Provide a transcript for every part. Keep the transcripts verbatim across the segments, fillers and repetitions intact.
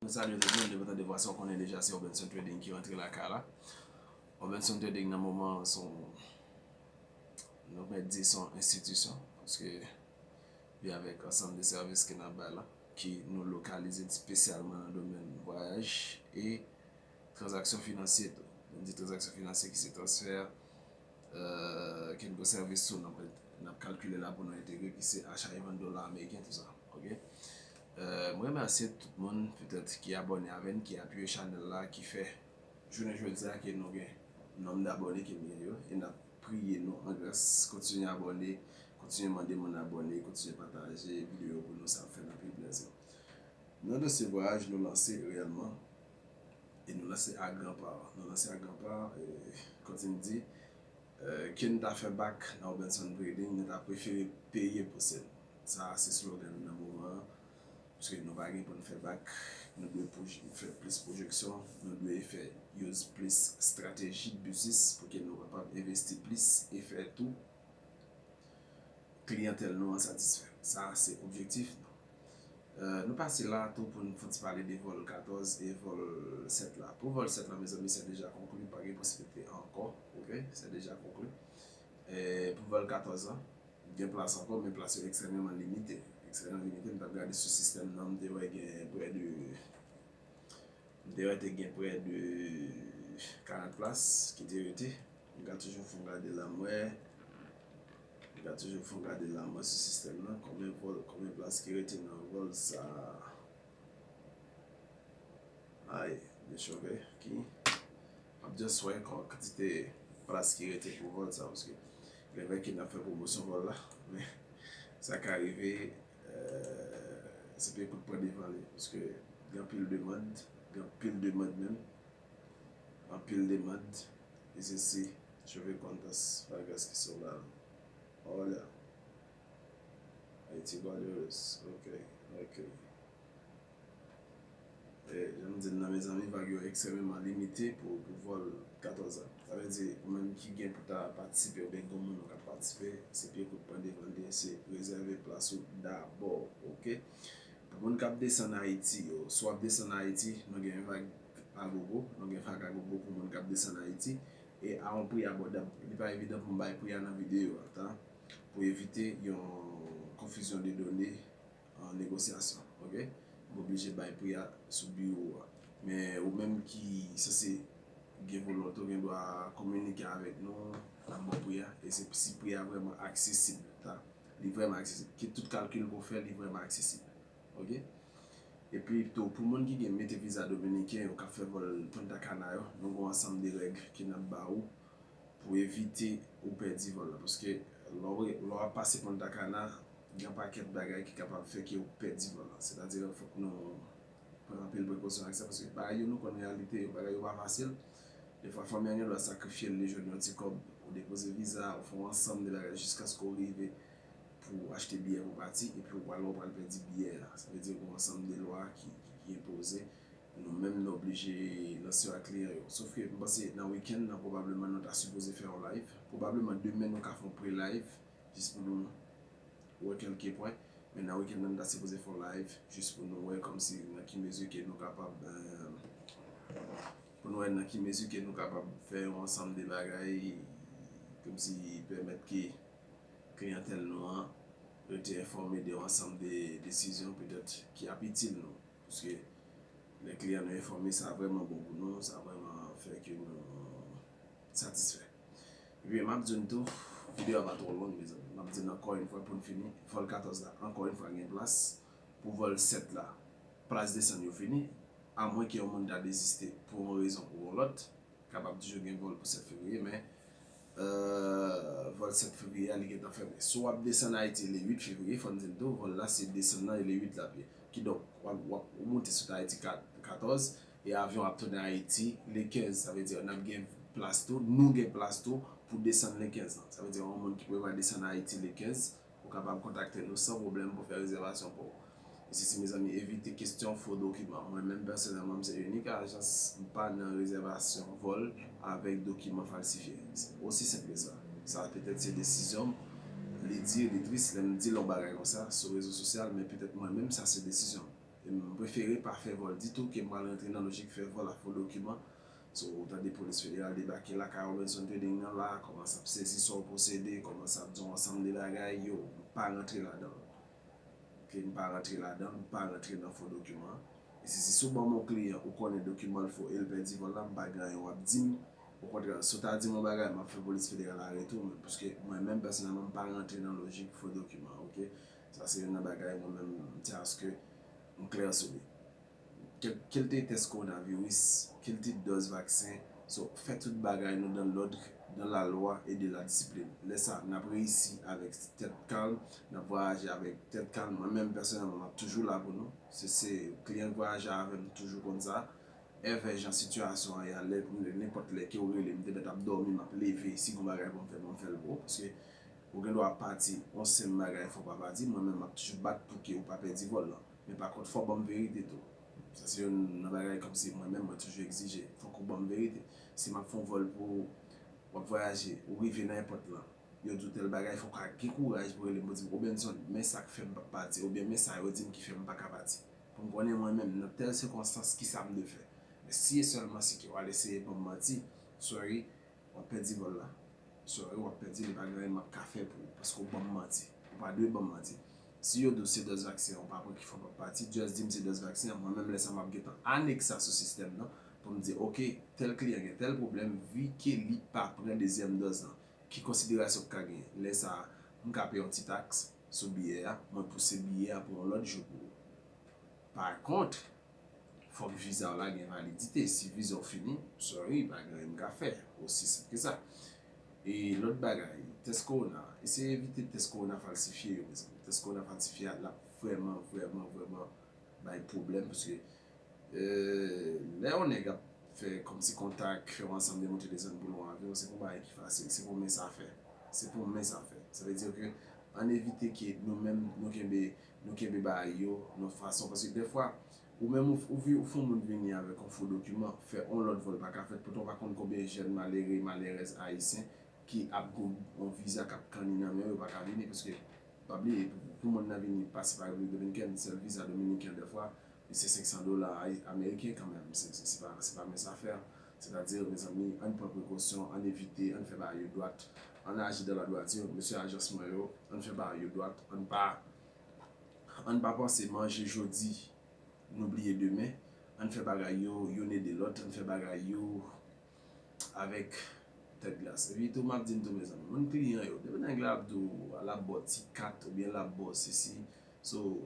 Nou salye tout moun, depi w tande vwa sa, w konnen deja se Obenson Trading ki rantre lakay la. Obenson Trading nan moman an se yon, nou mèt di se yon enstitisyon, paske li avèk ansanm de sèvis ke n ap bay la, ki nou lokalize espesyalman nan domèn vwayaj e tranzaksyon finansye tou. Lè n di tranzaksyon finansye ki se transfè, euh, ke n pran sèvis sou, n ap, n ap kalkile la pou nou entegre, ki se acha e vann dola ameriken, tou sa. Ok? Euh, mwen remèsye tout moun, petèt, ki abòne avè n, ki apiye chanèl la, ki fè jounen jodi a ke nou gen nonb dabòne ke n gen yo, e n ap priye nou an gras, kontinye abòne, kontinye mande moun abòne, kontinye pataje videyo pou nou, sa ap fè n anpil plèzi. Nan dosye vwayaj, nou lanse reyèlman, e nou lanse a gran pa. Nou lanse a gran pa, e, kòm m di, euh, ke n ta fè bak nan Obenson Trading, nou ta prefere peye pou sèl. Sa se slogan nou nan moman an, paske nou pa gen pou n fè bak, nou dwe pwoj-, fè plis pwojeksyon, nou dwe fè use plis strateji biznis pou ke nou kapab envesti plis e fè tou kliyantèl nou an satisfè. Sa se objektif nou. Euh, nou pase la tou pou n fon ti pale de vòl katòz e vòl sèt la. Pou vòl sèt la, mezanmi, se deja konkli, pa gen posibilite ankò, ok? Se deja konkli. E pou vòl katòz la, gen plas ankò, men plas yo ekstrèmeman limite. Ekstrèmeman limite, m t ap gade sou sistèm nan, m te wè gen prè de, m te wè te gen prè de karant plas ki te rete. M ka toujou fon gade la, m wè. M ka toujou fon gade la, m wè sou sistèm nan, konbyen vòl, konbyen plas ki rete nan vòl sa a. Ay, de chove ki. M ap just wè kon kantite plas ki rete pou vòl sa, paske gen lè ke n ap fè pwomosyon vòl la, men sa ka rive, euh, se pye kout pran devan li, paske gen anpil demann, gen anpil demann menm, anpil demann, e se si chove kontas, bagay ki sou la. Olha. Haiti Guardians. Ok, ok. E, jan m di n nan, mezanmi, vag yo ekstrèmeman limite pou, pou vòl katòz la. Sa vle di, ou menm ki gen pou ta patisipe, oubyen gen moun ou k ap patisipe, se pye kout pran devan li, se rezève plas ou dabò, ok? Pou moun k ap desann Ayiti yo, si w ap desann Ayiti, nou gen vag agogo, nou gen vag agogo pou moun k ap desann Ayiti, e a yon pri abòdab. Li pa evidan pou m bay pri a nan videyo a, ta, pou evite yon konfizyon de done an negosyasyon, ok? M oblije bay pri a sou biwo a. Men ou menm ki sanse gen volonte, ou gen dwa kominike avèk nou, n ap ba w pri a. E se si pri a vrèman aksesib, ta. Li vrèman aksesib. Kit tout kalkil ke w fè, li vrèman aksesib. Ok? Epi tou, pou moun ki gen mete viza dominiken yo k ap fè vòl Punta Cana yo, nou gen yon ansanm de règ ke n ap ba ou pou evite ou pèdi vòl la. Paske lè w, lè w ap pase Punta Cana, gen yon pakèt bagay ki kapab fè ke ou pèdi vòl la. Sètadi, fòk nou pran anpil prekosyon ak sa, paske bagay yo nou konn reyalite yo, bagay yo pa fasil. Defwa, fanmi an gen dwa sakrifye l, li jwenn yon ti kòb, ou depoze viza, ou fè yon ansanm de bagay jiskaske w rive pou w achte biyè pou pati, epi ou pral wè w pral pèdi biyè a. Sa vle di gen yon ansanm de lwa ki, ki, ki enpoze. Nou menm, nou oblije lanse yo ak kliyan yo. Sof ke m panse nan wikenn nan, pwobableman nou ta sipoze fè yon live. Pwobableman demen nou ka fè yon pre-live, jis pou nou wè kèlke pwen. Men nan wikenn nan, nou ta sipoze fè yon live, jis pou nou wè kòmsi nan ki mezi ke nou kapab, eh, pou nou wè nan ki mezi ke nou kapab fè yon ansanm de bagay, kòmsi pèmèt ke kliyantèl nou an rete enfòme de yon ansanm de desizyon petèt ki ap itil nou. Paske lè kliyan nou enfòme, sa vrèman bon pou nou, sa vrèman fè ke nou satisfè. Ebyen, m ap di n tou, videyo a pa twò long, mezanmi. M ap di n ankò yon fwa pou n fini, vòl katòz la, ankò yon fwa, gen plas. Pou vòl sèt la, plas desann yo fini, amwen ke yon moun ta deziste pou yon rezon ou yon lòt, kapab toujou gen vòl pou sèt fevriye, men, euh, vòl sèt fevriye a, li gentan fèmen. Si w ap desann Ayiti le uit fevriye, fò n di n tou, vòl la se desann nan e le uit l ap ye. Kidonk, w ap, w ap, ou moute sou Ayiti kat-, katòz, e avyon ap tounen Ayiti le kenz. Sa vle di, n ap gen plas tou, nou gen plas tou pou desann le kenz lan. Sa vle di, yon moun ki prevwa desann Ayiti le kenz, ou kapab kontakte nou san pwoblèm pou fè rezèvasyon pou ou. E sisi, mezanmi, evite kesyon fo dokiman. Mwen menm, pèsonèlman, m se inik ajans, m pa nan rezèvasyon vòl avèk dokiman falsifye. Se osi senp ke sa. Sa petèt se desizyon m. Li di, li tris lè m di l yon bagay konsa sou rezo sosyal, men petèt mwen menm, sa se desizyon m. M prefere pa fè vòl ditou ke m pral rantre nan lojik fè vòl ak fo dokiman. So, ou tande polis federal debake lakay Robinson Trading nan la, kòmanse ap sezi sa w posede, kòmanse ap di yon ansanm de bagay, yo, m pa rantre ladan l. Ok, m pa rantre ladan l, m pa rantre nan fo dokiman. E si, si sou ban m yon kliyan, ou konnen dokiman l fo e l pèdi vòl la, m pa gen anyen w ap di m. Okontrè, si w ta di m yon bagay, m ap fè polis federal arete w, men paske mwen menm pèsonèlman, m pa rantre nan lojik fo dokiman, ok? Sa se youn nan bagay mwen menm, m tyen aske m klè sou li. Kèl, kèl te tès kowonaviris, kèl te dòz vaksen, so, fè tout bagay nou dan lòd, dan lalwa e de la disiplin. Lè sa, n ap reyisi avèk tèt kalm, n ap vwayaje avèk tèt kalm. Mwen menm, pèsonèlman, m ap toujou la pou nou. Se, se kliyan k vwayaje avè m toujou konn sa. Evè jan sitiyasyon an ye a, lè, nenpòt lè ke w rele m, m te mèt ap dòmi, m ap leve, si gon bagay pou m fè, pou m fè l pou ou. Paske ou gen dwa pati, yon senp bagay fò w pa pati, mwen menm, m ap toujou bat pou ke ou pa pèdi vòl lan. Men pa kont, fò w ban m verite tou. Sa se youn nan bagay kòmsi mwen menm, mwen toujou egzije. Fòk ou ban m verite. Si m ap fè yon vòl pou ou, w ap vwayaje, ou rive nan èpòt lan, yo di w tèl bagay, fòk w gen kouraj pou rele m pou di m, Robenson, men sa k fè m p ap pati, oubyen men sa yo di m ki fè m pa ka pati. Pou m konnen mwen menm, nan tèl sikonstans, kisa m dwe fè. Men si e sèlman si ke w al eseye ban m manti, sorry, w ap pèdi vòl la. Sorry, w ap pèdi, li pa gen anyen m ap ka fè pou ou, paske w ban m manti. Ou pa dwe ban m manti. Si yo di w se dòz vaksen an ou pa pran ki fè w p ap pati, just di m se dòz vaksen an. Mwen menm lè sa m ap gentan aneks sa sou sistèm nan pou m di, ok, tèl kliyan gen tèl pwoblèm, vi ke li pa pran dezyèm dòz lan. Ki konsiderasyon k ka genyen? Lè sa a, m ka peye yon ti taks sou biyè a, mwen pouse biyè a pou yon lòt jou pou ou. Pa kont, fòk viza w la gen validite. Si viza w fini, sorry, pa gen anyen m ka fè. Osi senp ke sa. E lòt bagay, tès kowona, eseye evite tès kowona falsifye yo, mezanmi. Tès kowona falsifye a, l ap vrèman, vrèman, vrèman bay pwoblèm, paske, euh, lè yon nèg ap fè kòmsi kontak, fè yon ansanm de monte desann pou l yon avyon, se pa yon bagay ki fasil, se pou men sa fè. Se pou men sa fè. Sa vle di ke ann evite ke nou menm, nou kenbe, nou kenbe bagay yo, yon fason, paske dèfwa, ou menm, ou, ou, vi- ou fè yon moun vini avèk yon fo dokiman, fè yon lòt vòl pa ka fèt, poutan w pa konn konbyen jèn malere, malerèz ayisyen ki ap gen yon viza k ap kanni nan men yo, yo pa ka vini, paske pa bliye, pou, pou moun nan vini pase pa Repiblik Dominikèn, sèl viza dominiken dèfwa, e se senk san dola ay- ameriken kanmenm. Se, se, se pa, se pa mens afè. Sètadi, mezanmi, ann pran prekosyon, ann evite, ann fè bagay yo dwat, ann aji dan ladwati. Mesye ajans mwen yo, ann fè bagay yo dwat, ann pa, ann pa panse manje jodi, nou bliye demen. Ann fè bagay yo, youn ede lòt, ann fè bagay yo avèk tèt glas. Epi tou, m ap di n tou, mezanmi, moun kliyan yo, depi nèg la ap di w, l ap ba w ti kat oubyen l ap ba w sesi, so,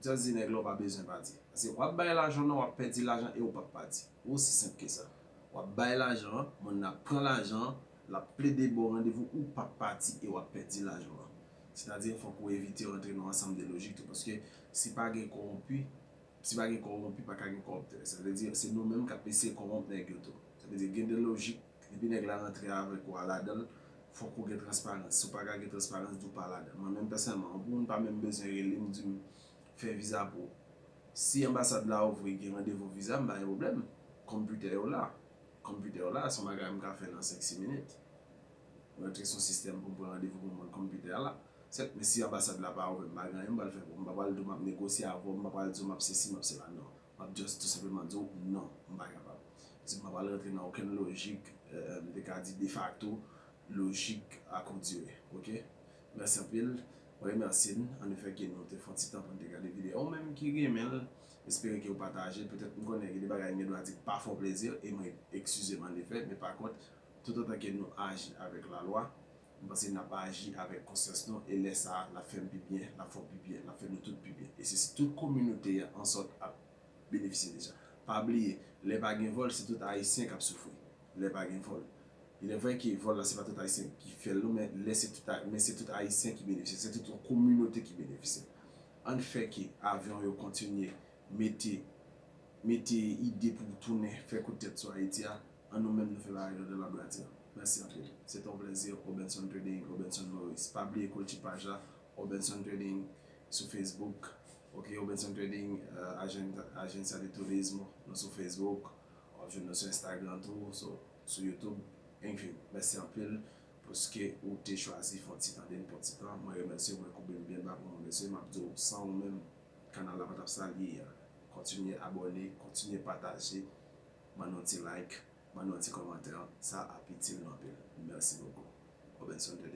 just di nèg la w pa bezwen pati. Paske w ap bay lajan w nan, w ap pèdi lajan e w p ap pati. Osi senp ke sa. W ap bay lajan an, moun nan ap pran lajan an, l ap plede ba w randevou, ou p ap pati e w ap pèdi lajan an. Sètadi, fòk ou evite rantre nan ansanm de lojik tou, paske si pa gen kowonpi, si pa gen kowonpi, pa ka gen kòwoptè. Sa vle di, se nou menm k ap eseye kowonp nèg yo tou. Sa vle di, gen de lojik, depi nèg la rantre avèk ou a ladan l, fòk ou gen transparans. Si w pa ka gen transparans, di w pa ladan l. Mwen menm, pèsonèlman, yon moun pa menm bezwen rele m, di m, fè viza pou ou. Si anbasad la ouvri, gen randevou viza, m pa gen pwoblèm. Konpitè yo la. Konpitè yo la, se yon bagay m ka fè nan senk, sis minit. Rantre sou sistèm pou m pran randevou pou mwen, konpitè a la. Sèt, men si anbasad la pa ouvè, m pa gen anyen m pral fè pou ou. M pa pral di w m ap negosye avè w, m pa pral di w m ap sesi, m ap sela, non. M ap just tou senpleman di w, non, m pa kapab. Paske m pa pral rantre nan okenn lojik, euh, m te ka di defakto, lojik akourdire, ok? Mèsi anpil. Mwen remèsye n, annefè ke nou te fè yon ti tan pou n te gade videyo. Ou menm ki renmen l, espere ke w pataje l. Petèt, m konnen gen de bagay m gen dwa di k pa fè w plezi, e mwen eskize m annefè, men pa kont, toutotan ke nou aji avèk lalwa, m panse n ap aji avèk konsyans nou, e lè sa a, l ap fè m pi byen, l ap fè w pi byen, l ap fè nou tout pi byen. E se si tout kominote a ansòt ap benefisye deja. Pa bliye, lè pa gen vòl, se tout Ayisyen k ap soufri. Lè pa gen vòl. Il est vrai ke vòl la, se pa tout Ayisyen ki fè l, non, men lè se tout, men se tout Ayisyen ki benefisye, se tout yon kominote ki benefisye. Ann fè ke avyon yo kontinye mete, mete ide pou tounen fè kout tèt sou Ayiti a, an nou menm nou fè bagay yo de la dwati. Mèsi anpil. Se te yon plezi, Robenson Trading, Robenson Maurice. Pa bliye kolti paj la, Robenson Trading sou Facebook. Ok, Robenson Trading, euh, Agen- Agencia de Turismo, nou sou Facebook. W ap jwenn nou sou Instagram tou, sou, sou YouTube. Enfin, mèsi anpil paske ou te chwazi fè yon ti tan de n pou ti tan. Mwen remèsye w, mwen koube m byen ba pou mwen, mesye. M ap di w, san ou menm, kanal la pa t ap sa li ye a. Kontinye abòne, kontinye pataje, ban nou ti like, ban nou ti kòmantè, sa ap itil nou anpil. Merci beaucoup. Obenson de